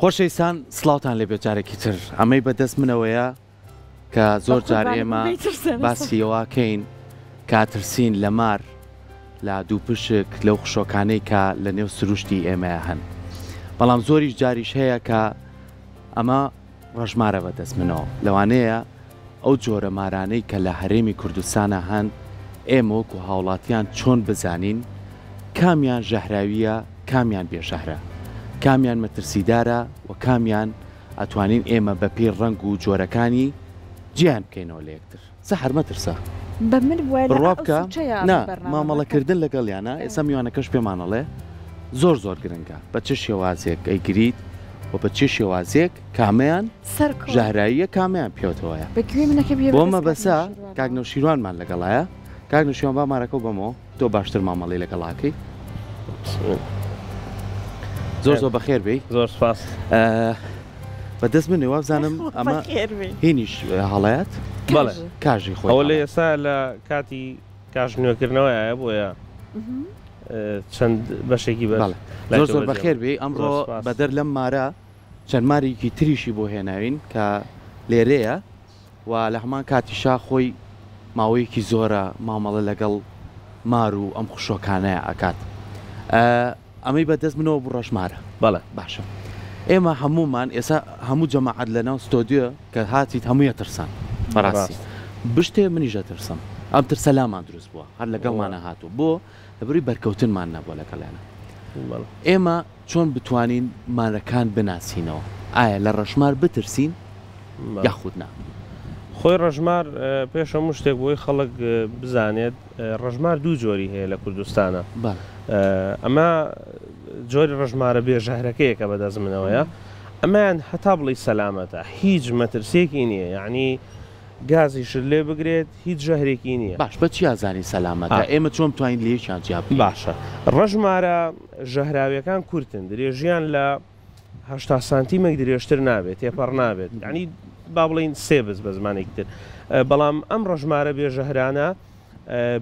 خۆشەویستان سڵاوتان لێبێت جارێکی تر ئەمەی بەدەست منەوەیە کە زۆر جار ئێمە باسی ئەوەکەین کە ترسین لە مار لە دووپشک لەو خشۆکانەی کە لە نێو سروشتی ئێمەیە هەن بەڵام زۆریش جاریش هەیە کە ئەمە ڕەشمارە بەدەست منەوە لەوانەیە ئەو جۆرە مارانەی کە لە هەرێمی کوردستانا هەن ئێمە وەکو هاوڵاتیان چۆن بزانین کامیان ژەهراویە کامیان بێ ژەهرە کامیان مەترسیدارە و کامیان ئەتوانین ئێمە بە پێی ڕەنگ و جۆرەکانی جیایان بکەینەوە لە یەکتر. سەحەر مەترسە. بە من وایە لە بڕوا ئەو بکە سوچەیا نا ئەم بەرنامە مامەڵە بکەن. کردن لەگەڵیانا ئێستا میوانەکەش پێمان ئەڵێ زۆر زۆر گرنگە بە چ شێوازێک ئەیگریت و بە چ شێوازێک کامەیان سەرکۆ. ژەهراییە کامەیان پێوتەوەیە. بە گوێی منەکە بیە بۆ بەدەست کاک مەبەسە کاک نەوشیروانەوە. نەوشیروانمان لەگەڵایە کاک نەوشیروان با مارەکەو بەمەوە تۆ باشتر مامەڵەی لەگەڵ ئەکەی. زۆر زۆر بەخێر بێی. زۆر سوپاس. بە دەست منێ وابزانم ئەمە هینیش هەڵەیەت بەڵێ کاژی خۆی ئەوە لە ئێستا لە کاتی کاژ نوێکردنەوەیە بۆیە چەند بەشێکی بەڵێ زۆر زۆر بەخێر بێی ئەمڕۆ بەدەر لەم مارە چەند مارێکی تریشی بۆ هێناوین کە لێرەیە و لە هەمان کاتیشا خۆی ماوەیەکی زۆرە مامەڵە لەگەڵ مار و ئەم خشۆکانەیا ئەکات ئەمەی بە دەست منەوە بوو ڕەشمارە. بەڵێ. باشە ئێمە هەموومان ئێسا هەموو جەماعەت لە ناو ستۆدیۆ کە هاتیت هەمووی ئەترسان بەڕاستی ڕاست. بشتێ منیش ئەترسم ئەم ترسە لامان دروست بووە هەر لەگەڵمانا هاتووە بۆ لەبەروی بەرکەوتنمان نەبووە لەگەڵیانا بەڵێ. ئێمە چۆن بتوانین مارەکان بناسینەوە؟ ئایا لە ڕەشمار بترسین یاخود نا؟ خۆی ڕەشمار پێش هەموو شتێک بۆی خەڵک بزانێت ڕەشمار دوو جۆری هەیە لە کوردستانە ئەمە جۆری ڕەشمارە بێ ژەهرەکەیە کە بەدەست منەوەیە ئەمەیان هەتا بڵێی سەلامەتە هیچ مەترسیەکی نییە یعنی گازیشت لێ بگرێت هیچ ژەهرێکی نییە. باش بە چیا زانی سەلامەتە ئێمە چۆن بتوانین لەیەکیان جیا بکەینەوە؟ باشە ڕەشمارە ژەهراویەکان کورتن درێژیان لە 80 سانتیمێک درێژتر نابێت تێپەڕ نابێت یعنی با بڵێین سێ بز بە زمانێکی تر بەڵام ئەم ڕەشمارە بێ ژەهرانە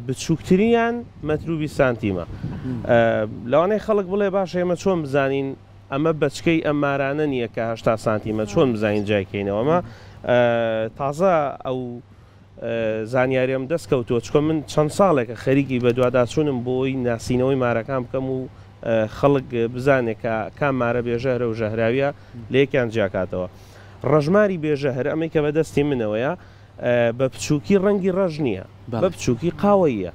بچووکتریان مەتر و 20 سانتیمە لەوانەیە خەڵک بڵێ باشە ئێمە چۆن بزانین ئەمە بەچکەی ئەم مارانە نییە کە 80 سانتیمە چۆن بزانین جیای کەینەوە ئەمە تازە ئەو زانیاریم دەست کەوتووە چکە من چەند ساڵێکە خەریکی بەدواداچوونم بۆی ناسینەوەی مارەکان بکەم و خەڵک بزانێت کە کام مارە بێژەهرە و ژەهراویە لە یەکیان جیاکاتەوە. ڕەشماری بێژەهر ئەمەی کە بەدەستی منەوەیە بە بچووکی ڕەنگی ڕەش نییە بە بچووکی قاوەییە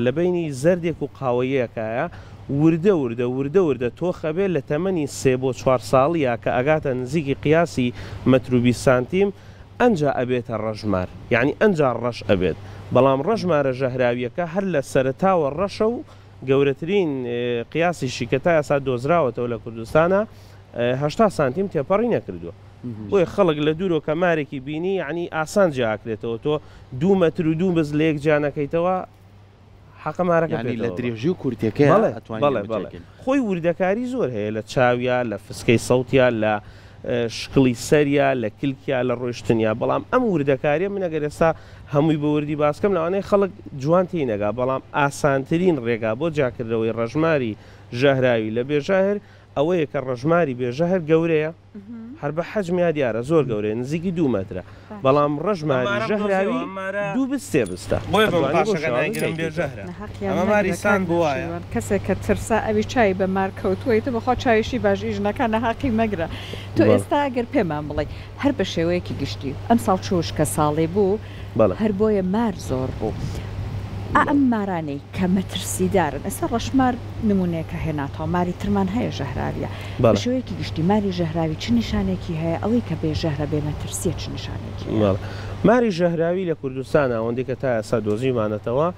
لە بەینی زەردێک و قاوەییەکایە وردە وردە وردە وردە تۆخ ئەبێ لە تەمەنی سێ بۆ چوار ساڵییا کە ئەگاتە نزیکی قیاسی مەتر و 20 سانتیم ئەنجا ئەبێتە ڕەشمار یانی ئەنجا ڕەش ئەبێت بەڵام ڕەشمارە ژەهراویەکە هەر لە سەرەتاوە ڕەشە و گەورەترین قیاسیشی کە تا ئێستا دۆزراوەتەوە لە کوردستانا 80 سانتیم تێپەڕی نەکردووە بۆیە خەڵک لە دوورەوە کە مارێکی بینی یعنی ئاسان جیاکرێتەوە تۆ دوو مەتر و دوو بز لە یەک جیا نەکەیتەوە حەقە مارەکە یانی لە پێتەوە بە. درێژی و کورتیەکەیا بەڵێ ئەتوانین بەڵێ ئێمە بەڵێ جیاکەین. خۆی وردەکاری زۆر هەیە لە چاویا لە فسکەی سەوتیا لە شکڵی سەریا لە کلکیا لە ڕۆیشتنیا بەڵام ئەم وردەکاریە من ئەگەر ئێستا هەمووی بە وردی باس کەم لەوانەیە خەڵک جوان تێی نەگا بەڵام ئاسانترین ڕێگا بۆ جیاکردنەوەی ڕەشماری ژەهراوی لە بێژەهر ئەوەیە کە ڕەشماری بێژەهر گەورەیە هەر بە حەجمیا دیارە زۆر گەورەیە نزیکی دوو مەترە بەڵام ڕەش ماری ژەهراوی دوو بست سێ بستە ئەتوانی بەو شێوازە جیای کەیتەوە. نەهەقیان نەگرە کاک نەوشیروان کەسێک کە ترسا ئەوی چاوی بە مار کەوتووە ئیتر بەخوا چاویشی باش ئیش نەکا نەهەقی مەگرە تۆ ئێستا ئەگەر پێمان بڵێی هەر بە شێوەیەکی گشتی ئەمساڵ چ وشکە ساڵی بوو هەر بۆیە مار زۆر بوو ئا ئەم مارانەی کە مەترسیدارن ئێستا ڕەشمار نمونەیەکە هێناتەوە ماری ترمان هەیە ژەهراویە بە شێوەیەکی گشتی ماری ژەهراوی چ نیشانێکی هەیە ئەوەی کە بێ ژەهرە بێ مەترسیە چ نیشانێکی هەیە؟ ماری ژەهراوی لە کوردستانا ئەوەندەی کە تا ئێستا دۆزیومانەتەوە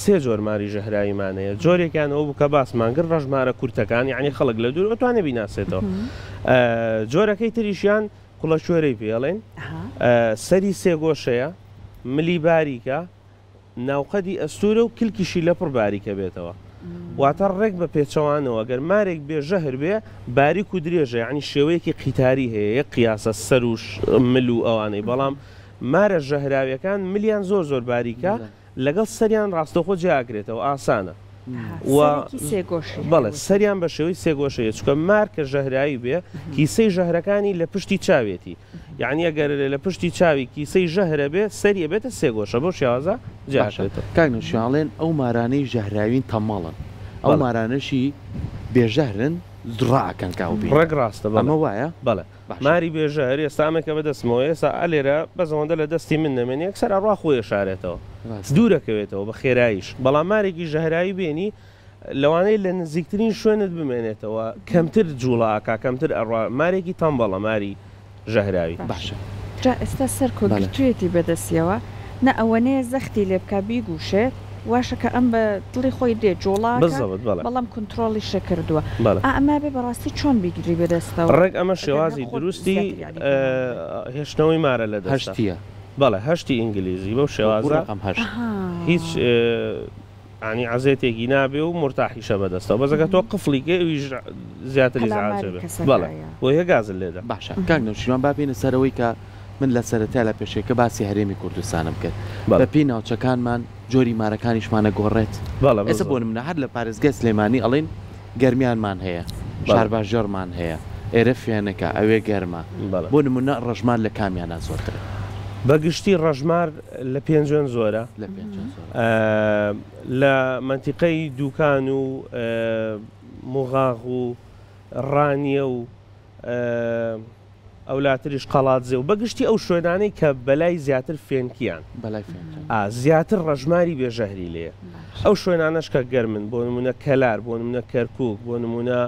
سێ جۆر ماری ژەهراویمان هەیە جۆرێکیان ئەوە بوو کە باسمان کرد ڕەشمارە کورتەکان یعنی خەڵک لە دوور ئەتوانێ بیناسێتەوە جۆرەکەی تریشیان کوڵەکوێرەی پێ ئەڵێن سەری سێگۆشەیە ملی باریکە ناوقەدی ئەستوورە و کلکیشی لەپڕ باریکە بێتەوە. واتە ڕێک بە پێچەوانەوە گەر مارێک بێ ژەهر بێ باریک و درێژە یانی شێوەیەکی قیتاری هەیە یەک قیاسە سەر و مل و ئەوانەی بەڵام مارە ژەهراویەکان ملیان زۆر زۆر باریکە لەگەڵ سەریان ڕاستەوخۆ جیا ئەکرێتەوە ئاسانە. و بەڵێ سەریان بە شێوەی سێگۆشەیە چونکە مار کە ژەهراوی بێ کیسەی ژەهرەکانی لە پشتی چاوێتی یعنی ئەگەر لە پشتی چاوی کیسەی ژەهرە بێ سەری ئەبێتە سێگۆشە بەو شێوازە جیا باشە ئەکرێتەوە. کاک نەوشیروان ئەڵێن ئەو مارانەی ژەهراوین تەمەڵن ئەو مارانەشی بێ ژەهرن ڕائەکەن کە ئەو بینن ڕێک ڕاستە بەڵێ ئەمە وایە؟ بەڵێ باشە. ماری بێ ژەهر ئێستا ئەمەی کە بەدەستمەوەیە ئێستا ئەلێرە بەس ئەوەندە لە دەستی من نەمێنێ یەکسەر ئەڕوا خۆی ئەشارێتەوە ڕاستە. دوورەکەوێتەوە بە خێراییش بەڵام مارێکی ژەهراوی بێنی لەوانەیە لە نزیکترین شوێنت بمێنێتەوە کەمتر جوڵە ئەکا کەمتر ئەڕوا مارێکی تەمبەڵە ماری ژەهراوی. باشە. جا ئێستا سەرکۆ بەڵێ. گرتویەتی بەدەستیەوە نە ئەوەنەیە زەختی لێ بکا بیگوشێت واشە کە ئەم بە دڵی خۆی دێ جوڵە ئەکا بالضبط بەڵێ. بەڵام کونترۆڵیشە کردوە بەڵێ. ئا ئەمە ئەبێ بەڕاستی چۆن بیگری بەدەستەوە ڕێک ئەمە ئەگەر هەر شێوازی خۆت دروستی زیاتر یاری پێ ناکەی. هێشتنەوەی مارە لە دەستە. هەشتیە. بەڵێ هەشتی ئینگلیزی بەو وەکو شێوازە ڕەقەم هەشت. ئەها. هیچ یانی عەزێتێکی نابێ و مورتاحیشە بەدەستەوە بەس ئەگەر تۆ قفڵی کەی ئەویش زیاتر ئیزعاج پەلاماری ئەبێ کەسەکە بەڵێ یا. بۆیە گازت لێدا. باشە کاک نەوشیروان با بێینە سەر ئەوەی کە من لە سەرەتا لە پێشەکە باسی هەرێمی کوردستانم کرد بەڵێ. بە پێی ناوچەکانمان جۆری مارەکانیشمان ئەگۆڕێت بەڵێ ئێستا بۆ بزەبت. نمونە هەر لە پارێزگای سلێمانی ئەڵێن گەرمیانمان هەیە بەڵێ. شارباژێڕمان هەیە ئێرە فێنکە ئەوێ گەرمە بەڵێ. بۆ نمونە ڕەشمار لە کامیانا زۆرترە؟ بە گشتی ڕەشمار لە پێنجوێن زۆرە. لە پێنجوێن زۆرە. لە مەنتیقەی دوکان و موغاغ و ڕانیە و ئەولاتریش قەڵادزێ و بە گشتی ئەو شوێنانەی کە بەلای زیاتر فێنکیان بەلای فێنکیان. ئا زیاتر ڕەشماری بێ ژەهری لێیە. ئەو شوێنانەش کە گەرمن بۆ نموونە کەلار، بۆ نموونە کەرکووک، بۆ نموونە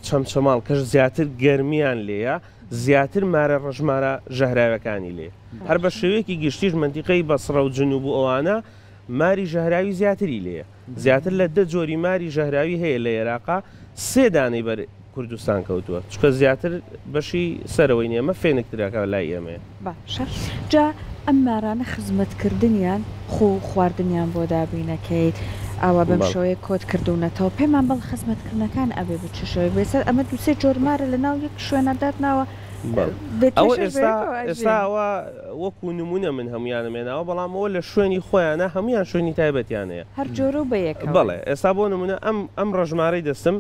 چەمچەماڵ کەش زیاتر گەرمیان لێیە زیاتر مارە ڕەشمارە ژەهراوەکانی لێ. هەر بە شێوەیەکی گشتیش مەنتیقەی بەسڕە و جنوب و ئەوانە ماری ژەهراوی زیاتری لێیە. زیاتر لە دە جۆری ماری ژەهراوی هەیە لە ئێراقا، سێ دانەی بەر کوردستان کەوتووە، چونکە زیاتر بەشی سەرەوەی ئێمە فێنکترە کە لای ئێمەیە. باشە جا ئەم مارانە خزمەت کردنیان خوو خواردنیان بۆ دابینەکەیت ئاوا بەم شێوەیە کۆت کردوونەتەوە پێمان بڵ خزمەت کردنەکان ئەبێ بە چ شێوەیەک بێ سەر ئەمە دوو سێ جۆر مارە لە ناو یەک شوێنا داتناوە بێ ئەوە کێشەش ئێستا بەیەکەوە ئێستا ئەژین. ئەوە وەکو نمونە من هەموویانم هێناوە بەڵام ئەوە لە شوێنی خۆیانە هەموویان شوێنی تایبەتیان هەیە. هەر جۆرە و بەیەکەوەن. بەڵێ ئێستا بۆ نمونە ئەم ئەم ڕەشمارەی دەستم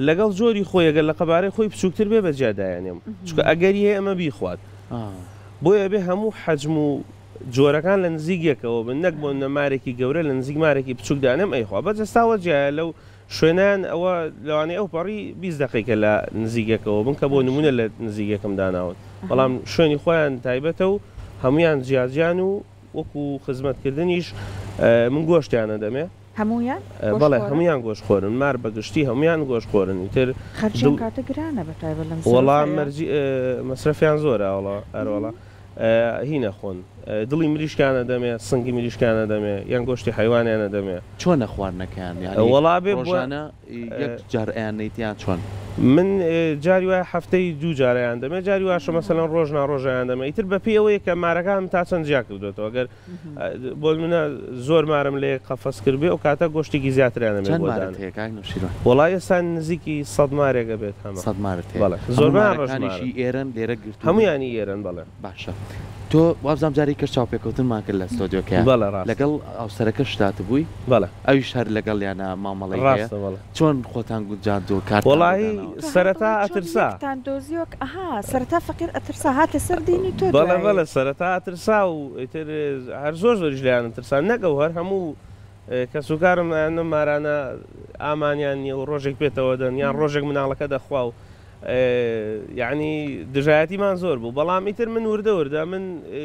لەگەڵ جۆری خۆی ئەگەر لە قەبارەی خۆی بچووکتر بێ بە جیا دایەنێم چونکە ئەگەری هەیە ئەمە بیخوات بۆیە ئەبێ هەموو حەجم و جۆرەکان لە نزیک یەکەوە بن نەک بۆ نمونە مارێکی گەورە لە نزیک مارێکی بچووک دانێم ئەیخوا بەس ئێستا وە جیایە لەو شوێنان ئەوە لەوانەیە ئەو پەڕی 20 دەقیقە لە نزیک یەکەوە بن کە بۆ نمونە لە نزیک یەکم داناون بەڵام شوێنی خۆیان تایبەتە و هەمویان جیاجیان و وەکو خزمەتکردنیش من گۆشتیان ئەدەمێ. هەموویان گۆشت بەڵێ خۆرن؟ هەموویان گۆشت خۆرن مار بە گشتی هەموویان گۆشت خۆرن ئیتر خەرجیان دڵ کاتە گرانە بە تایبەت لەم وەڵا زەرفەیە. مەرجی مەسرەفیان زۆرە وەڵا ئەرەوەڵا هی نەخۆن دڵی مریشکیان ئەدەمێ سنگی مریشکیان ئەدەمێ یان گۆشتی حەیوانیان ئەدەمێ. چۆنە خواردنەکەیان یانی وەڵا بێ بۆ ڕۆژانە یەک جار ئەیان نەیت یان چۆن؟ من جاری وایە هەفتەی دوو جار ئەیان دەمێ جاری واشە مەسەلەن ڕۆژ نا ڕۆژ ئەیان دەمێ ئیتر بە پێی ئەوەیە کە مارەکانم تا چەند جیا کردۆتەوە گەر بۆ نمونە زۆر مارم لە یەک قەفەس کردبێ ئەو کاتە گۆشتێکی زیاتریان ئەبێ چەند بۆ مارت دانێ. هەیە کاک نەوشیروان؟ وەڵا ئێستا نزیکی سەد مارێک ئەبێت هەمە. سەد مارت هەیە. بەڵێ هەموو زۆربەیان ڕەش مارەکانیشی مارن. ئێرەن لێرە گرتوونی؟ هەموویانی ئێرەن بەڵێ. باشە تۆ وابزانم جارێکی کەش چاوپێکەوتنمان کرد لە ستۆدیۆکەیا بەڵێ ڕاستە. لەگەڵ هاوسەرەکەشت هاتبووی؟ بەڵێ. ئەویش هەر لەگەڵیانا مامەڵەی هەیە؟ ڕاستە بەڵێ. چۆن خۆتان گونجاندووە کارتان بۆ وەڵاهی داناوە؟ تۆ هەر سەرەتا دڵێی چۆن ئەترسا. یەکتان دۆزیوە کە ئەها سەرەتا فەقیر ئەترسا هاتە سەر دینی تۆ بەڵێ دوایی. بەڵێ سەرەتا ئەترسا و ئیتر هەر زۆر زۆریش لێیان ئەترسا نەک ئەو هەر هەموو کەسوکارم ئەیان ئەم مارانە ئامانیان نییە و ڕۆژێک پێتەوە دەن یان ڕۆژێک مناڵەکە دەخوا و یعنی دژایەتیمان زۆر بوو بەڵام ئیتر من وردە وردە من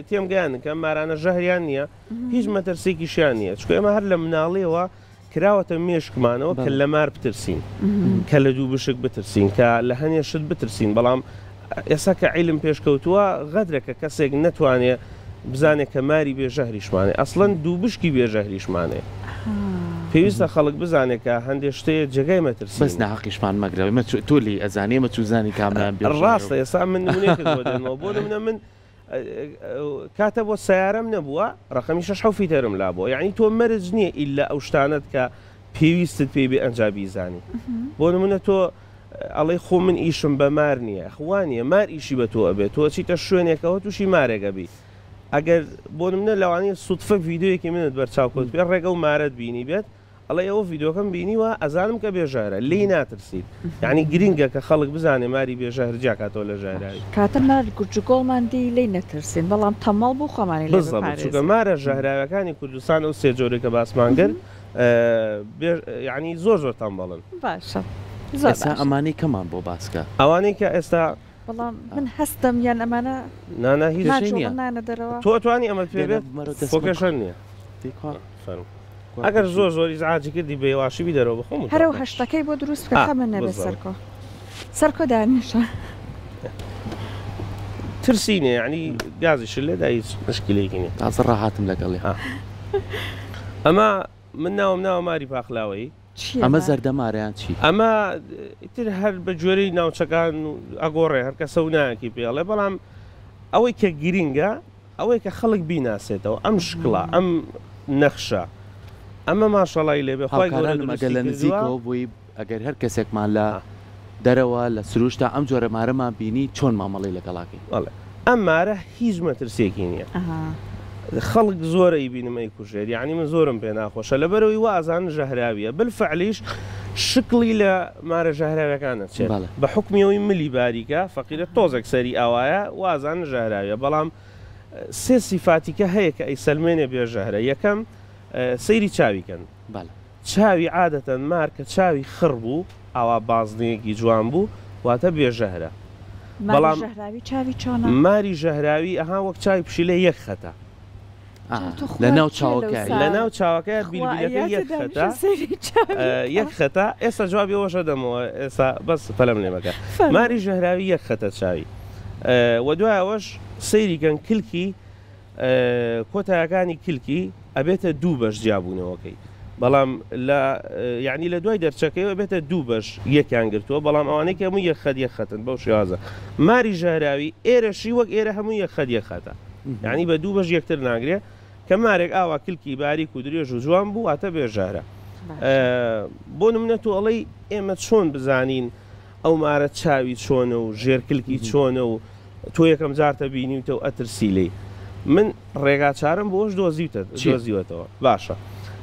تێم گەیاندن کە ئەم مارانە ژەهریان نییە هیچ مەترسیکیشیان نییە چونکە ئێمە هەر لە مناڵیەوە کراوەتە مێشکمانەوە کە لە مار بترسین، کە لە دووبشک بترسین، کە لە هەنێ شت بترسین، بەڵام ئێستا کە عیلم پێشکەوتووە غەدرە کە کەسێک نەتوانێ بزانێ کە ماری بێ ژەهریشمانێ، ئەسڵەن دووبشکی بێ ژەهریشمانێ. پێویستە خەڵک بزانێ کە هەندێ شتێ جێگای مەترسی بەس نیە. ناهەقیشمان مەگرە ئێمە تۆ لێی ئەزانی ئێمە چوزانی کامیان بێ ژەهرە ڕاستە و. ئێستا من نمونەیەکت بۆ دێنمەوە بۆ نمونە من کاتە بۆ سەیارەم نەبووە ڕەقەمی شەش حەو فیتەرم لابووە یعنی تۆ مەرج نییە ئیلا ئەو شتانەت کە پێویستت پێی بێ ئەنجا بیزانی بۆ نمونە تۆ ئەڵێی خۆ من ئیشم بە مار نییە خوا نییە مار ئیشی بە تۆ ئەبێت تۆ چیتە شوێنێکەوە تووشی مارێک ئەبی ئەگەر بۆ نمونە لەوانەیە سوتفە ڤیدیۆیەکی منت بەرچاو کەوت بێ ڕێگە و مارەت بینی بێت. ئەڵێ ئەوە ڤیدۆکەم بینیوە ئەزانم کە بێ ژەهرە لێی ناترسیت یانی گرینگە کە خەڵک بزانێ ماری بێ ژەهر جیاکاتەوە لە ژەهراوی. کاتە مار گورجوگۆڵمان دی لێی نەترسین بەڵام تەمەڵ بوو خۆمانی لێ بزەبت چونکە بپارێزین. مارە ژەهراوەکانی کوردستان ئەو سێ جۆرەی کە باسمان کرد بێ یانی زۆر زۆر تەمبەڵن. باشە زۆر ئێستا باشە. ئەمانەی کەمان بۆ باسکە. ئەوانەی کە ئێستا. بەڵام من هەستم یان ئەمانە نا نا هیچ کێشەی نیە. ناجوڵن نانە دەرەوە. تۆ ئەتوانی ئەمەت پێ دێنە بێت بمەرەوە خۆ دەستمە کێشە نیە. دەی کوا فەرموو. کوا ئەگەر پێشی. زۆر زۆر ئیزعاجی کردی بە یەواشی بیدەرەوە بە خۆم هەر ئەو وتووە. هەشتەکەی بۆ دروست بکە ئا خەمت نەبێ بزەبت. سەرکۆ. سەرکۆ دانیشە. ترسی نیە یانی گازیشت لێدا هیچ مشکلەیەکی نیە. تازە ڕاهاتم لەگەڵیا. ئا ئەمە من ناوم ناوە ماری پاقلاوەیی. چییە ئەمە مار؟ زەردە مارە یان چی؟ ئەمە ئیتر هەر بە گوێرەی ناوچەکان ئەگۆڕێ هەر کەسە و ناوێکی پێ ئەڵێ بەڵام ئەوەی کە گرینگە ئەوەی کە خەڵک بیناسێتەوە ئەم شکڵە ئەم نەخشە ئەمە ماشەڵای لێبێ خوای گەورە هاوکارانم ئەگەر دروستی لە کردووە. نزیکەوە بووی ئەگەر هەر کەسێکمان لە دەرەوە لە سروشتا ئەم جۆرە مارەمان بینی چۆن مامەڵەی لەگەڵا کەین؟ بەڵێ ئەم مارە هیچ مەترسیەکی نیە خەڵک زۆر ئەیبینم ئەیکوژێت یانی من زۆرم پێ ناخۆشە لەبەرئەوەی وا ئەزانن ژەهراویە بالفعلیش شکڵی لە مارە ژەهراویەکان ئەچێت بە حوکمی ئەوەی ملی باریکە فەقیرە تۆزێک سەری ئاوایە وا ئەزانن ژەهراویە بەڵام سێ سیفاتیکە هەیە کە ئەیسەلمێنێ بێ ژەهرە یەکەم سەیری چاوی کەن چاوی عادەتەن مار کە چاوی خڕ بوو ئاوا بازنەیەکی جوان بوو واتە بێ ژەهرە ماری بەڵام ژەهراوی چاوی چۆنە؟ ماری ژەهراوی ئەها وەک چاوی پشیلە یەک خەتە. جا تو خوا لە ناو کێ لەو چاوەکەیا سا لە ناو چاوەکەیا خوا بیلبیلەکەی ئەیاتە یەک دانیشە خەتە سەیری چاوی یەک بکا. خەتە ئێستا جوابی ئەوەش ئەدەمەوە ئێستا بەس پەلەم لێ مەکە فەرموو. ماری ژەهراوی یەک خەتە چاوی وە دوای ئەوەش سەیری کەن کلکی کۆتایەکانی کلکی ئەبێتە دوو بەش جیابوونەوەکەی بەڵام لە یعنی لە دوای دەرچەکەی ئەبێتە دوو بەش یەکیان گرتووە بەڵام ئەوانەی کە هەموو یەک خەت یەک خەتن بەو شێوازە ماری ژەهراوی ئێرەشی وەک ئێرە هەموو یەک خەت یەک خەتە یعنی بە دوو بەش یەکتر ناگرێ کە مارێک ئاوا کلکی باریک و درێژ و جوان بوو واتە بێ ژەهرە بۆ نمونە تۆ ئەڵێی ئێمە چۆن بزانین ئەو مارە چاوی چۆنە و ژێر کلکی چۆنە و تۆ یەکەم جارتە بینیوتە و ئەترسی لێی من ڕێگا چارەم بۆش دۆزیوتە دۆزیوەتەوە باشە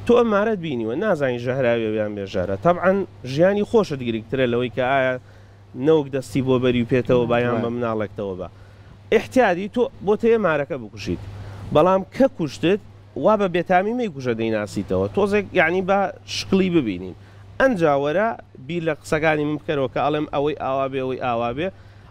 تۆ ئەم مارەت بینیوە نازانی ژەهراویە یان بێ ژەهرە تەبعەن ژیانی خۆشت گرنگترە لەوەی کە ئایا نەوک دەستی بۆ بەری و پێتەوە با یان بە مناڵێکتەوە بە ئیحتیادی تۆ بۆت هەیە مارەکە بکوژیت بەڵام کە کوشتت وا بە بێتامی مەیکوژە دەیناسیتەوە تۆزێک یانی با شکڵی ببینین ئەنجا وەرە بیر لە قسەکانی من بکەرەوە کە ئەڵێم ئەوەی ئاوا بێ ئەوەی ئاوا بێ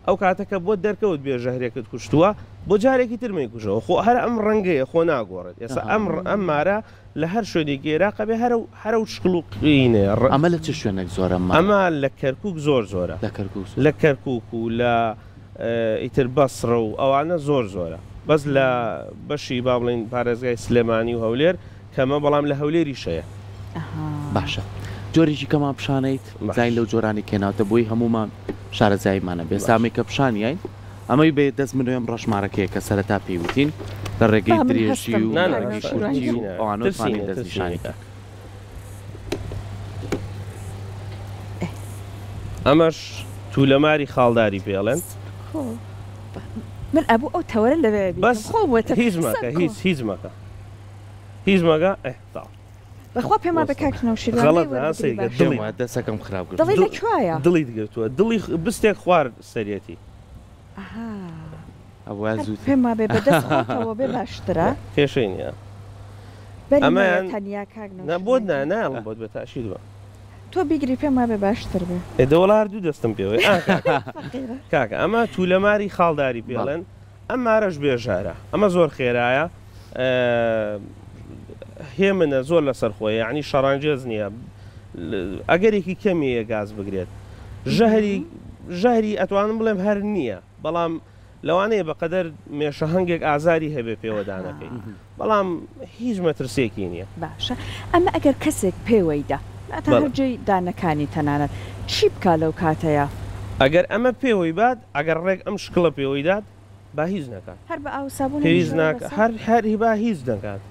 ئەو کاتە کە بۆت دەرکەوت بێ ژەهرێکت کوشتووە بۆ جارێکی تر مەیکوژەوە خۆ هەر ئەم ڕەنگەیە خۆ ناگۆڕێت ئێستا ئەم ئەم مارە لە هەر شوێنێکی ئێراقە بێ هەر هەر ئەو شکڵ و قینەیە. ئەمە لە چ شوێنێک زۆرە مارە؟ ئەمە لە کەرکوک زۆر زۆرە. لە کەرکوک زۆرە. لە کەرکوک و لە ئیتر بەسڕە و ئەوانە زۆر زۆرە بەس لە بەشی با بڵێین پارێزگای سلێمانی و هەولێر کەمە بەڵام لە هەولێریش هەیە. باشە جۆرێکی کەمان پیشانەیت زانین لەو جۆرانی کێناوتە بۆی هەمومان شارەزاییمانە بێ سامی کە پیشانیین ئەمەی بێ دەست منێم ڕەشمارەکەیە کە سەرەتا پێی وتین لە ڕێگەی درێژی و کورتی و ئەوانە توانین دەستنیشانی کەین. ئەمەش تولەماری خاڵداری پێ ئەڵێن. من ئەبوو ئەو تەوەرە لەوێ بیکەم بەس خۆم وتم هیچ مەکە سەرکۆ. هیچ هیچ مەکە هیچ مەکە ئێ تەواو. بەخوا پێم وابێ کاک نەوشیروان لێی غەڵەتە ها وەربگری سەیرکە باشە. دڵی پێم وایە دەسەکەم خراپ گرتووە. دڵی لە کوایە؟ دڵیت گرتووە دڵی بستێک خوار سەرێتی. ئەها ئەبوایە هەر زووتر. پێم وابێ بە دەست خۆتەوە بێ باشترە. کێشەی نییە. بەری مەیە ئەمەیان تەنیا کاک نا بۆت نەوشیروان نا گیان. نایەڵم بۆت بێ تەئشید بە. تۆ بیگری پێم وابێ باشتر بێ. ئێ دە وەڵا هەر دوو دەستم پێوەیە ئا کاکە فەقیرە. کاکە ئەمە تولەماری خاڵداری بەڵێ. پێڵێن ئەم مارەش بێژارە ئەمە زۆر خێرایە هێمنە زۆر لەسەر خۆیە یعنی شەڕانگێز نییە ئەگەرێکی کەمی هەیە گاز بگرێت ژەهری ژەهری ئەتوانم بڵێم هەر نییە بەڵام لەوانەیە بەقەدەر مێشە هەنگێک ئازاری هەبێ پێوەدانەکەی بەڵام هیچ مەترسیەکی نییە. باشە ئەمە ئەگەر کەسێک پێوەی دا تا هەر بەڵێ. جێی دانەکانی تەنانەت چی بکا لەو کاتەیا؟ ئەگەر ئەمە پێوەی بات ئەگەر ڕێک ئەم شکڵە پێوەی دات با هیچ نەکات. هەر بە ئاو و سابوونێک پێویست بیشۆرە ناکا بەسە؟ هەر هەر با هیچ نەکات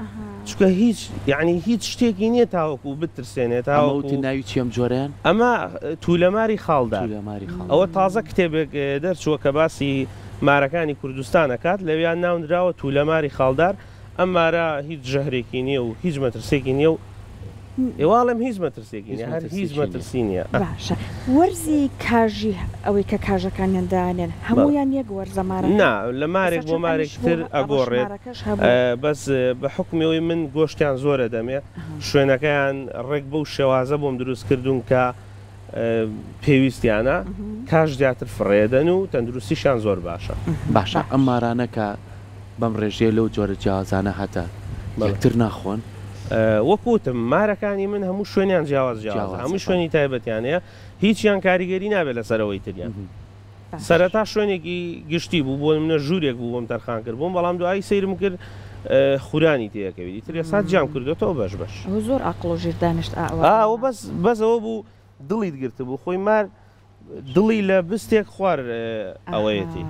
ئەها. چونکە هیچ یەعنی هیچ شتێکی نییە تاوەکو بترسێنێ ئەمە تاوەکو. وتت ناوی چیە ئەم جۆرەیان؟ ئەمە تولەماری خاڵدار. تولەماری خاڵدار. ئەوە تازە کتێبێک دەرچووە کە باسی مارەکانی کوردستان ئەکات لەویا ناونراوە تولەماری خاڵدار ئەم مارە هیچ ژەهرێکی نییە و هیچ مەترسێکی نییە و. ئێ واڵێم هیچ مەترسیەکی نیە هەر هیچ مەترسی نیە. باشە وەرزی کاژی ئەوەی کە کاژەکانیان دانێن هەموویان یەک وەرزە مارەکە؟ نا لە مارێک بۆ مارێکی تر ئەگۆڕێت بەس بە حوکمی ئەوەی من گۆشتیان زۆر ئەدەمێ شوێنەکەیان ڕێک بەو شێوازە بۆم دروست کردوون کە پێویستیانە کاژ زیاتر فڕێدەن و تەندروستیشیان زۆر باشە. باشە ئەم مارانە کە بەم ڕێژەیە لەو جۆرە جیاوازانە هەتە یەکتر ناخۆن؟ وەک وتم مارەکانی من هەموو شوێنیان جیاواز جیاوازە هەموو شوێنی تایبەتیان هەیە هیچیان کاریگەری نابێت لەسەر ئەوەی تریان. سەرەتا شوێنێکی گشتی بوو بۆ نمونە ژوورێک بوو بۆم تەرخان کردبووم بەڵام دوایی سەیرم کرد خورانی تێکەوی ئیتر ئێستا جیام کردۆتەوە بەش بەش. ئەوە زۆر ئاقڵ و ژیر دانیشت ئا ئەوە ئا ئەوە بەس بەس ئەوە بوو دڵیت گرتبوو خۆی مار دڵی لە بستێک خوار ئەوەیەتی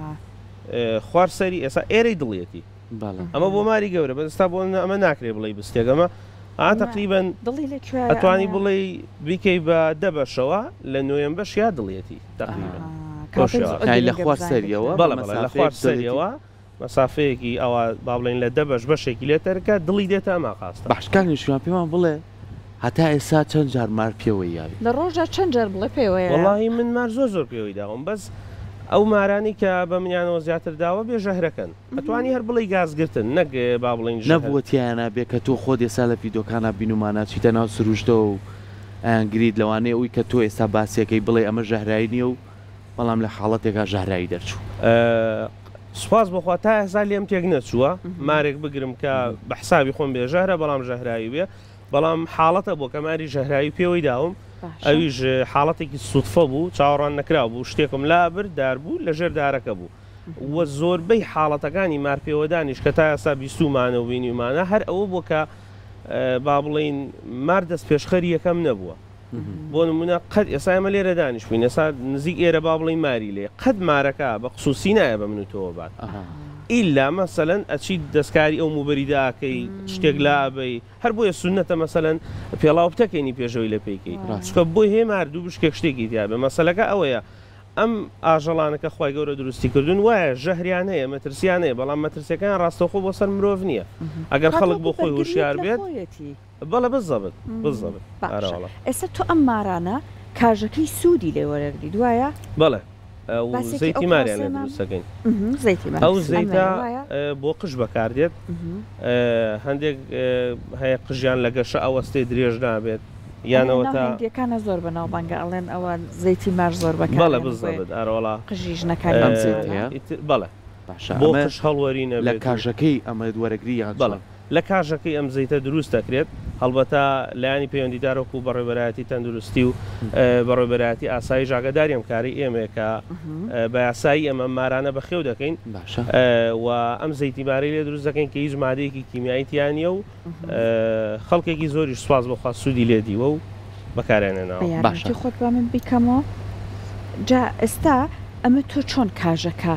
خوار سەری ئێستا ئێرەی دڵیەتی ئەمە بۆ ماری گەورە بەس ئێستا بۆ ئەمە ناکرێ بڵێی بستێک ئەمە ئا تەقریبەن دڵی لە کوێیە ئەتوانی بڵێی بیکەی بە دە بەشەوە لە نۆیەم بەش یا دڵیەتی تەقریبەن بەو شێوازە. یانی لە خوار سەریەوە بەڵێ بەڵێ لە خوار سەریەوە مەسافەیەکی ئەوا با بڵێین لە دە بەش بەشێکی لێ تەرکە دڵی دێتە ئەم ئاقاستە. باش کاک نەوشیروان پێمان بڵێ هەتا ئێستا چەند جار مار پێوەی یاوی؟ لە ڕۆژا چەند جار بڵێ پێوەیە؟ وەڵاهی من مار زۆر زۆر پێوەی داوم بەس ئەو مارانەی کە بە منیانەوە زیاتر داوە بێ ژەهرەکەن ئەتوانی هەر بڵێی گاز گرتن نەک با بڵێین ژەهر. نەبووە تیایانا بێ کە تۆ خۆت ئێستا لە ڤیدۆکانا بینومانە چیتە ناو سروشتەوە و ئەیانگریت لەوانەیە ئەوی کە تۆ ئێستا باسیەکەی بڵێی ئەمە ژەهرایی نیە و بەڵام لە حاڵەتێکا ژەهراوی دەرچوو. سوپاس بۆ خوا تا ئێستا لێم تێک نەچووە مارێک بگرم کە بە حسابی خۆم بێ ژەهرە بەڵام ژەهراوی بێ بەڵام حاڵەتە بۆ کە ماری ژەهراوی پێوەی داوم ئەویش حاڵەتێکی سوتفە بوو چاوەڕوان نەکراو بوو شتێکم لا برد دار بوو لە ژێر دارەکە بوو و زۆربەی حاڵەتەکانی مارپێوەدانیش کە تا ئێستا بیستوومانە و بینیومانە هەر ئەوە بووە کە با بڵێین مار دەستپێشخەری یەکەم نەبووە. بۆ نمونە قەت ئێستا ئێمە لێرە دانیشتوین ئێستا نزیک ئێرە با بڵێین ماری لێ قەت مارەکە بە قسوسی نایە بە من و تۆوە بات ئیلا مەسەلەن ئەچی دەستکاری ئەو موبەریدە ئەکەی شتێک لا ئەبەی هەر بۆیە سوننەتە مەسەلەن پێڵاو بتەکێنی پێشەوەی لە پێی کەی چونکە بۆی هەیە مار دوو بشکێک شتێکی تیا بێ مەسەلەکە ئەوەیە ئەم ئاژەڵانە کە خوای گەورە دروستی کردوون وایە ژەهریان هەیە مەترسیان هەیە بەڵام مەترسیەکەیان ڕاستەوخۆ بۆ سەر مرۆڤ نییە ئەگەر خەڵک بۆ خۆی هۆشیار بێت بەڵێ بزەبت بزەبت باشە ئارەوەڵا. ئێستا تۆ ئەم مارانە کاژەکەی سوودی لێ وەرەگریت وایە؟ بەڵێ و باسێکی ئەو زەیتی ماریان لێ پرۆسەیەمان دروست دەکەین. زەیتی مار ئەو زەیتە ئەمەیە وایە؟ بۆ قژ بەکاردێت هەندێک هەیە قژیان لە گەشە ئەوەستێ درێژ نابێت یان ئەمە لەناو ئەوەتا. هیندیەکانا زۆر بەناوبانگە ئەڵێن ئەوە زەیتی مار زۆر بەڵێ بەکارهێنن بۆیە بزەبت ئارەوەڵا قژی ژنەکانیان ئەم جوانە. زەیتەیە؟ ئیتر بەڵێ باشە بۆ ئەمە قژ هەڵوەرینە لە بێت و. کاژەکەی ئەمە وەرەگری یان بەڵێ چۆن؟ لە کاژەکەی ئەم زەیتە دروست دەکرێت، هەڵبەتە لایەنی پەیوەندیدار وەکو بەڕێوەبەرایەتی تەندروستی و بەڕێوەبەرایەتی ئاسایش ئاگاداری ئەم کارەی ئێمەیە کە بە یاسایی ئێمە ئەم مارانە بەخێو دەکەین و ئەم زەیتی مارەی لێ دروست دەکەین کە هیچ مادەیەکی کیمیایی تیا نییە و خەڵکێکی زۆریش سوپاس بۆ خوا سوودی لێ دیوە و بەکاریان بە هێناوە. یارمەتی خۆت با من بیکەمەوە. جا ئێستا ئەمە تۆ چۆن کاژەکە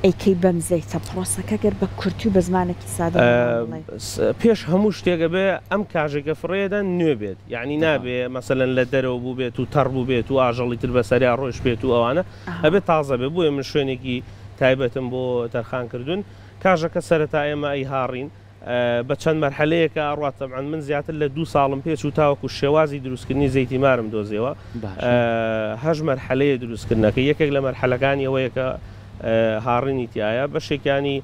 ئەیکەی بەم زەیتە؟ پڕۆسەکە گەر بە کورتی و بە زمانێکی سادە پێمان بڵێی. پێش هەموو شتێک ئەبێ ئەم کاژەی کە فڕێدەن نوێ بێت یانی نابێ مەسەلەن لە دەرەوە بووبێت و تەڕ بووبێت و ئاژەڵی تر بەسەریا ڕۆیشتبێت و ئەوانە ئەبێ تازە بێ بۆیە من شوێنێکی تایبەتم بۆ تەرخان کردوون کاژەکە سەرەتا ئێمە ئەیهاڕین بە چەند مەرحەلەیەکا ئەڕوات تەبعەن من زیاتر لە دوو ساڵم پێ چوو تاوەکو شێوازی دروستکردنی زەیتی مارم دۆزیەوە هەشت مەرحەلەیە دروستکردنەکەی یەکێک لە مەرحەلەکانی ئەوەیە کە هاڕینی تایە بەشێکیانی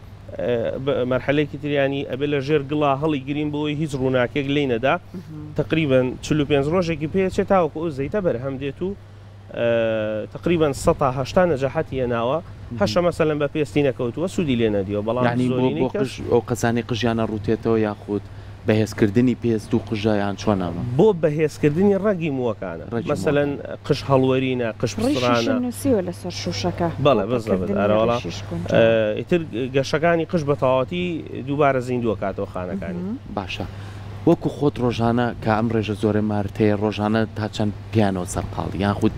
مەرحەلێکی تریانی ئەبێ لە ژێر گڵا هەڵی گرین بۆی هیچ ڕووناکێک لی نەدا تقریبن 45 ڕۆژێکی پێچێت تاوەکو ئەو زەیتە بەرهەم دێت و تەقریبەن 80% نەجاحەتی هێناوە هەشە مەسەلەن بە پێستی نەکەوتووە سوودی لێ نەدیوە بەڵام یانی بۆ زۆرینەی بۆ کەس قژ ئەو کەسانەی قژیان ئەڕووتێتەوە یاخود بەهێزکردنی پێست و قژە یان چۆن ئەمە؟ بۆ بەهێزکردنی ڕەگی مووەکانە ڕەگی مەسەلەن مووەکان. قژ هەڵوەرینە قژ ڕیشیشم پچڕانە. نووسیوە لەسەر شووشەکە بۆ بەڵێ بزەبت پڕکردنی ئەرەوەڵا ڕیشیش گونجاوە. ئیتر گەشەکانی قژ بە تەواوەتی دووبارە زیندوو ئەکاتەوە خانەکانی. باشە وەکو خۆت ڕۆژانە کە ئەم ڕێژە زۆرەی مارت هەیە ڕۆژانە تا چەند پێیانەوە سەرقاڵی یاخود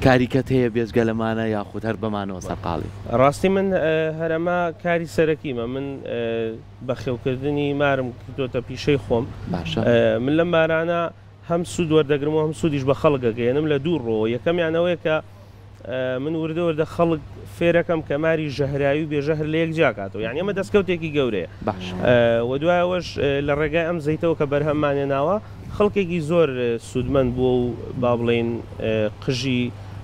کاریکەت هەیە بێجگە لەمانە یاخود هەر بەمانەوە سەرقاڵی؟ ڕاستی من هەر ئەمە کاری سەرەکیمە من بەخێوکردنی مارم کردۆتە پیشەی خۆم باشە. من لەم مارانە هەم سوود وەردەگرم و هەم سوودیش بە خەڵک ئەگەیەنم لە دوو ڕووەوە یەکەمیان ئەوەیە کە من وردە وردە خەڵک فێرەکەم کە ماری ژەهراوی و بێژەهر لە یەک جیاکاتەوە یعنی ئەمە دەستکەوتێکی گەورەیە باشە. و دوای ئەوەش لە ڕێگای ئەم زەیتەوە کە بەرهەممان هێناوە خەڵکێکی زۆر سوودمەند بووە و با بڵێین قژی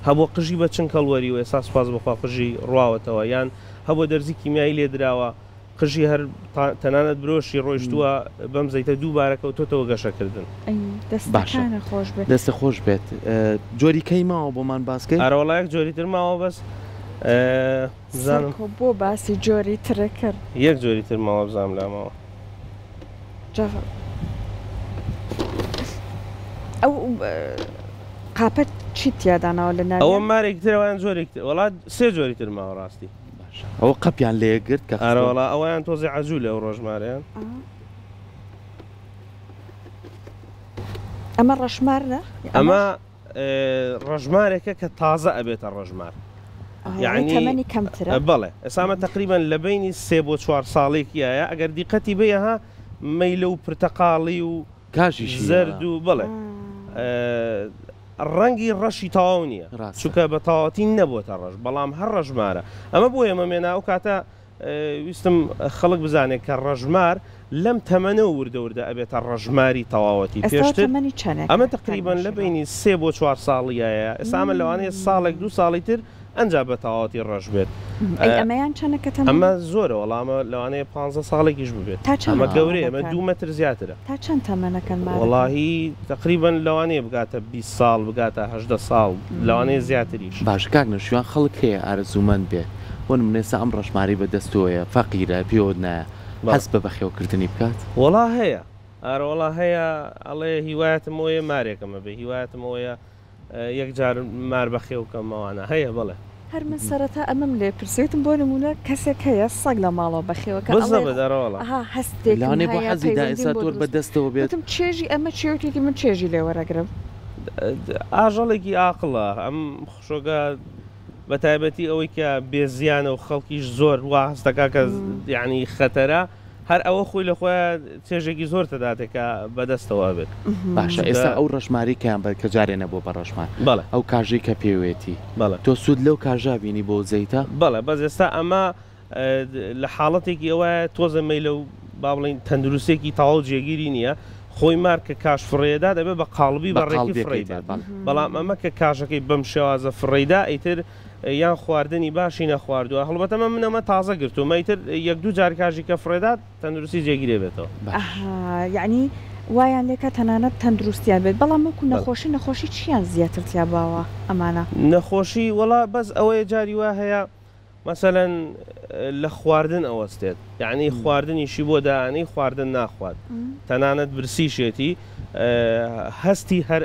هەبووە قژی بە چنگ هەڵوەریوە ئێستا سوپاس بۆ خوا قژی ڕواوەتەوە یان هەبووە دەرزی کیمیایی لێ دراوە قژی هەر تەنانەت برۆشی ڕۆیشتووە بەم زەیتە دووبارە کەوتۆتەوە گەشەکردن. ئەی باشە دەستەکانە خۆش بێت. دەستت خۆش بێت جۆری کەی ماوە بۆمان باس کەی؟ ئەرەوەڵا یەک جۆری تر ماوە بەس بزانم. سەرکۆ بۆ باسی جۆری ترە کرد. یەک جۆری تر ماوە بزانم لاماوە. جا ئەو قاپە چیت تیا داناوە لە ئەوە ناویان؟ مارێکی ترە وایان جۆرێکی تر وەڵا سێ جۆری تر ماوە ڕاستی. باشە ئەوە قەپیان لێ گرت کە ئارە خستوە. وەڵا ئەوەیان تۆزێ عەجولە ئەو ڕۆژمارەیان. ئەمە ڕەشمار نا؟ ئەمە ئەمەش؟ ڕەشمارێکە کە تازە ئەبێتە ڕەشمار. یانی یەعنی تەمەنی کەمترە؟ بەڵێ ئێستا ئەمە تەقریبەن لە بەینی سێ بۆ چوار ساڵێکیایە ئەگەر دیقەتی بەی ئەها مەیلە و پرتەقاڵی و کاژیشی زەرد و بەڵێ ڕەنگی ڕەشی تەواو نییە ڕاستە. چونکە بە تەواوەتی نەبۆتە ڕەش بەڵام هەر ڕەشمارە ئەمە بۆ ئێمە مێنا ئەو کاتە ویستم خەڵک بزانێت کە ڕەشمار لەم تەمەنەوە وردە وردە ئەبێتە ڕەشماری تەواوەتی ئێستا پێشتر تەمەنی چەنێکە ئەمە کاک تەقریبەن لە نەوشیروان؟ بەینی سێ بۆ چوار ساڵیایە ئێستا ئەمە لەوانەیە ساڵێک دوو ساڵی تر ئەنجا بە تەواوەتی ڕەش بێت. ئەی ئەمەیان چەنە کە تەمەنی؟ ئەمە زۆرە وەڵا ئەمە لەوانەیە پانزە ساڵێکیش ببێت تا چەند ئەمە گەورەیە ئەمە تەمەنەکەن؟ دوو مەتر زیاترە. تا چەند تەمەنەکەن مارەکان؟ وەڵاهی تەقریبەن لەوانەیە بگاتە 20 ساڵ بگاتە 18 ساڵ لەوانەیە زیاتریش. باشە کاک نەوشیروان خەڵک هەیە ئارەزوومەند بێ بۆ نمونە ئێستا ئەم ڕەشمارەی بە دەستۆیە فەقیرە پێوەت نایە بەڵێ. هەست بە بەخێوکردنی بکات؟ وەڵا هەیە ئارە وەڵا هەیە ئەڵێ هیوایەتم ئەوەیە مارێکم هەبێ هیوایەتم ئەوەیە یەک جار مار بەخێو کەم ئەوانە هەیە بەڵێ. هەر من سەرەتا ئەمەم لێ پرسی وتم بۆ نموونە کەسێک هەیە سەگ لە ماڵەوە بەخێوەکە ئەڵێ بزەبت ئەرەوەڵا. ئەها هەستێکم لەوانەیە بۆ هەیە حەزی دا پەیوەندیم ئێستا بۆ تۆر بە دروست دەستەوە بێت. وتم چێژی ئەمە چیە وتیتی من چێژی لێ وەرەگرم. ئاژەڵێکی ئاقڵە ئەم خشۆکە بە تایبەتی ئەوەی کە بێ زیانە و خەڵکیش زۆر وا هەست دەکا کە یانی خەتەرە هەر ئەوە خۆی لە خۆیا چێژێکی زۆر تەداتێ کە بەدەستەوە ئەبێت. باشە چونکە. ئێستا ئەو ڕەشمارەی کەیان بە کە جارێ نەبووە بە ڕەشمار بەڵێ. ئەو کاژەی کە پێوێتی بەڵێ. تۆ سوود لەو کاژە بینی بۆ زەیتە؟ بەڵێ بەس ئێستا ئەمە لە حاڵەتێکی ئەوایە تۆزە مەیلە و با بڵێین تەندروستێکی تەواو جێگیری نییە خۆی مار کە کاژ فڕێدا دەبێت بە قاڵبی بە بە ڕێکی قاڵبیەکەی فڕێی دێت بات بەڵێ. بەڵام ئەمە کە کاژەکەی بەم شێوازە فڕێیدا ئیتر یان خواردنی باشی نەخواردووە هەڵبەتە ئەمە من ئەمە تازە گرتوومە ئیتر یەک دوو جار کاژی کە فڕێدات تەندروستی جێگیرێ بێتەوە. باش. ئەها یەعنی وایان لێکا تەنانەت تەندروستیان بێت بەڵام وەکو بەڵێ. نەخۆشی نەخۆشی چیان زیاتر تیا باوە ئەمانە؟ نەخۆشی وەڵا بەس ئەوەیە جاری وا هەیە مەسەلەن لە خواردن ئەوەستێت یەعنی خواردنیشی بۆ دائەنێی خواردن ناخوات تەنانەت برسیشێتی هەستی هەر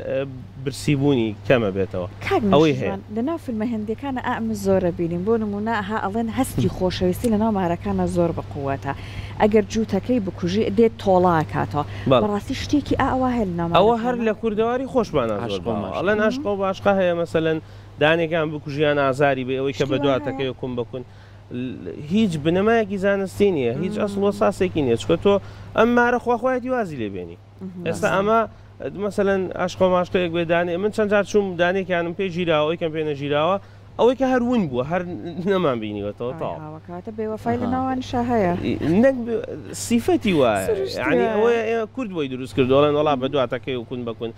برسیبوونی کەمە بێتەوە کاک ئەوەی هەیە. نەوشیروان لەناو فیلمە هندیەکانا ئا ئەمە زۆر ئەبینین بۆ نمونە ئەها ئەڵێن هەستی خۆشەویستی لەناو مارەکانا زۆر بە قوەتە ئەگەر جوتەکەی بکوژی دێت تۆڵە ئەکاتەوە بەڵێ. بەڕاستی شتێکی ئا ئەوا هەیە لەناو ئەوە هەر مارەکانا؟ لە کوردەواری خۆشمانا زۆر عەشق و باوە مەشق. ئەڵێن ئەشقە و باشقە هەیە مەسەلەن دانێکیان بکوژی یان ئازاری بەی ئەوەی کە شتی وا هەیە؟ بەدواتەکەی کون بە کون هیچ بنەمایەکی زانستی نییە هیچ ئەسڵ و ساسێکی نییە چونکە تۆ ئەم مارە خوا خوایەتی وازی لێ بێنی ئێستا ئەمە مەسەلەن ئاشقە ماشقەیەک بێ دانێ من چەند جار چووم دانێکیانم پێ گیراوە ئەوەی کەم پێ نەگیراوە ئەوەی کە هەر ون بووە هەر نەمان بینیوەتەوە تەواو. کەواتە بێوەفای لە ناوانیشا هەیە. نەک سیفەتی وایە سروشتی یعنی وایە. ئەوەیە ئێمە کورد بۆی دروست کردووە ئەڵێن وەڵا بەدواتەکەی و کون بە کون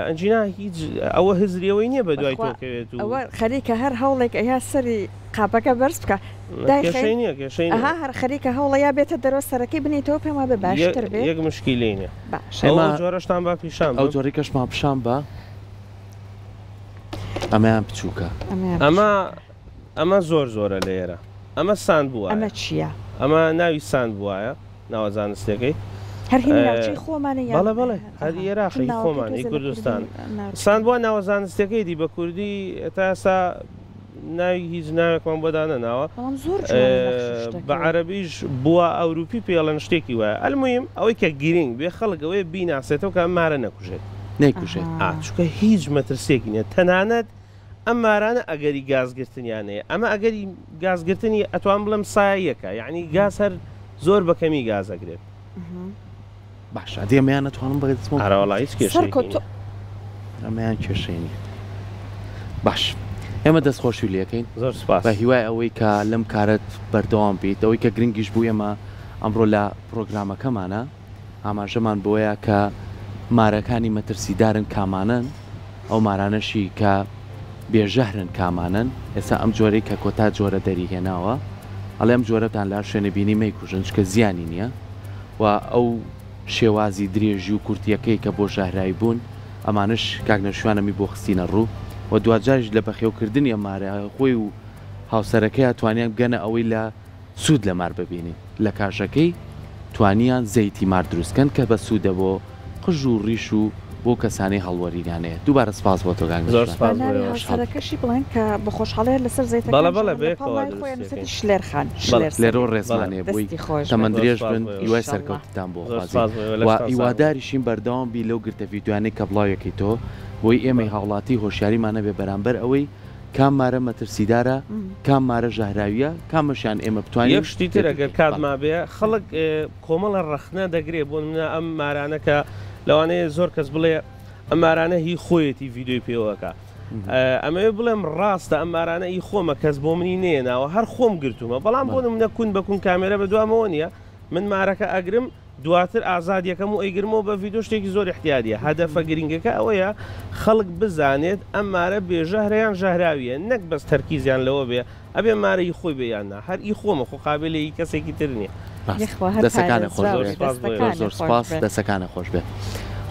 ئەنجینا هیچ ئەوە هزری ئەوەی نییە بە دوای بەخوا تۆ کەوێت و ئەوە خەریکە هەر هەوڵێک ئەیا سەری قاپەکە بەرز بکا دایخەین کێشەی نییە کێشەی نییە ئەها هەر خەریکە هەوڵە یا بێتە دەرەوە سەرەکەی بنێیتەوە پێم وابێ باشتر بێ. یەک مشکیلەی نییە. باشە. ئەو ئێمە جۆرەشتان با پیشان ئەو بم. جۆرەی کەشمان پیشان بە ئەمەیان بچووکە. ئەمەیان ئەمە بچووکە. ئەمە زۆر زۆرە لێرە ئەمە ساند بوایە. ئەمە چییە؟ ئەمە ناوی ساند بوایە ناوە زانستیەکەی. هەر هینی ناوچەی خۆمانە یان بەڵێ بەڵێ هەر ئێراقە هی خۆمانە هی کوردستان. ساند بووە ناوە زانستیەکەی دی بە کوردی تا ئێستا ناوی هیچ ناوێکمان بۆ دانەناوە. بەڵام زۆر جوانە نەخش و شتەکەی. بە عەرەبیش بووە ئەوروپی پێڵێن شتێکی وایە. ئەلموهیم ئەوەی کە گرینگ بێ خەڵک ئەوەیە بیناسێتەوە کە ئەم مارە نەکوژێت. نەیکوژێت. ئا چونکە هیچ مەترسیەکی نیە تەنانەت ئەم مارانە ئەگەری گاز گرتنیان هەیە ئەمە ئەگەری گاز گرتنی ئەتوان بڵێم سایە یەکە یعنی گاز هەر زۆر بە کەمی گاز ئەگرێت. باشە ئەدی ئەمەیان ئەتوانم بە دەستمەوە ئەرە وەڵا هیچ کێشەیەکی سەرکۆ تۆ نیە. ئەمەیان کێشەی نیە. باش ئێمە دەستخۆشی لێکەین زۆر سوپاس. بە هیوای ئەوەی کە لەم کارەت بەردەوام بیت ئەوەی کە گرنگیش بوو ئێمە ئەمڕۆ لە پرۆگرامەکەمانە ئاماژەمان بۆیە کە مارەکانی مەترسیدارن کامانەن، ئەو مارانەشی کە بێ ژەهرن کامانەن، ئێستا ئەم جۆرەی کە کۆتا جۆرە دەری هێناوە ئەڵێ ئەم جۆرەتان لە هەر شوێنێ بینی مەیکوژن چونکە زیانی نییە و ئەو شێوازی درێژی و کورتیەکەی کە بۆ ژەهراوی بوون ئەمانەش کاک نەوشیروان ئەمی بۆ خستینە ڕوو و دواجاریش لە بەخێوکردنی ئەم مارە خۆی و هاوسەرەکەیا توانیان بگەنە ئەوەی لە سوود لە مار ببینین لە کاژەکەی توانیان زەیتی مار دروست کەن کە بەسوودە بۆ قژ و ڕیش و بۆ کەسانەی هەڵوەرینیان هەیە دووبارە سپاس بۆ تۆ کاک زۆر نەوشیروان. بە سپاس بۆ ناوی ئێوەش. هاوسەرەکەشی بڵێن کە بە خۆشحاڵیە لەسەر بەڵێ زەیتەکان بەڵێ ژیان لە پاڵ بەیەکەوە ناوی خۆیان دروستی نووسێتی ئەکەین. شلێر خان بەڵێ شلێر لێرەوە سەلیم. ڕێزمان بەڵێ. هەیە بۆی دەستی خۆش بێت. تەمەن زۆر درێژ سپاس بن بۆ ئێوەش. هیوای ئیشەڵڵا. سەرکەوتنتان بۆ زۆر خوازین سپاس بۆ ئێوە و لەشتان ساغ بێت. هیواداریشین بەردەوام بی لەو گرتە ڤیدیۆیانەی کە بڵاویەکەیتەوە بۆی ئێمەی بەڵێ. هاوڵاتی هۆشیاریمان هەبێ بەرامبەر ئەوەی کام مارە مەترسیدارە کام مارە ژەهراویە کامەشیان ئێمە بتوانین یەک شتی تر لێ ئەگەر دوور بین. کات بەڵێ. مابێ خەڵک کۆمەڵە ڕەخنە دەگرێ بۆ نمونە ئەم مارانە کە لەوانەیە زۆر کەس بڵێ ئەم مارانە هی خۆیەتی ڤیدیۆی پێوەکە ئەمەوێ بڵێم ڕاستە ئەم مارانە ئی خۆمە کەس بۆ منی نێناوە هەر خۆم گرتومە بەڵام بۆ نمونە کون بە کون کامێرە بە دوامەوە نییە من مارەکە ئەگرم دواتر ئازاد یەکەم و ئەیگرمەوە بە ڤیدۆ شتێکی زۆر ئیحتیادیە هەدەفە گرینگەکە ئەوەیە خەڵک بزانێت ئەم مارە بێ ژەهرە یان ژەهراویە نەک بەس تەرکیزیان لەوە بێ ئەبێ مارە ئی خۆی بێ یان نا هەر ئی خۆمە خۆ قابیلە ئی کەسێکی تر نیە. ڕاستە یەخوا هەر دەسەکانت خۆش پارێزراو بێ بی زۆر سپاس بۆ دەستەکانت زۆر خۆش سپاس بێ. دەسەکانت خۆش بێ.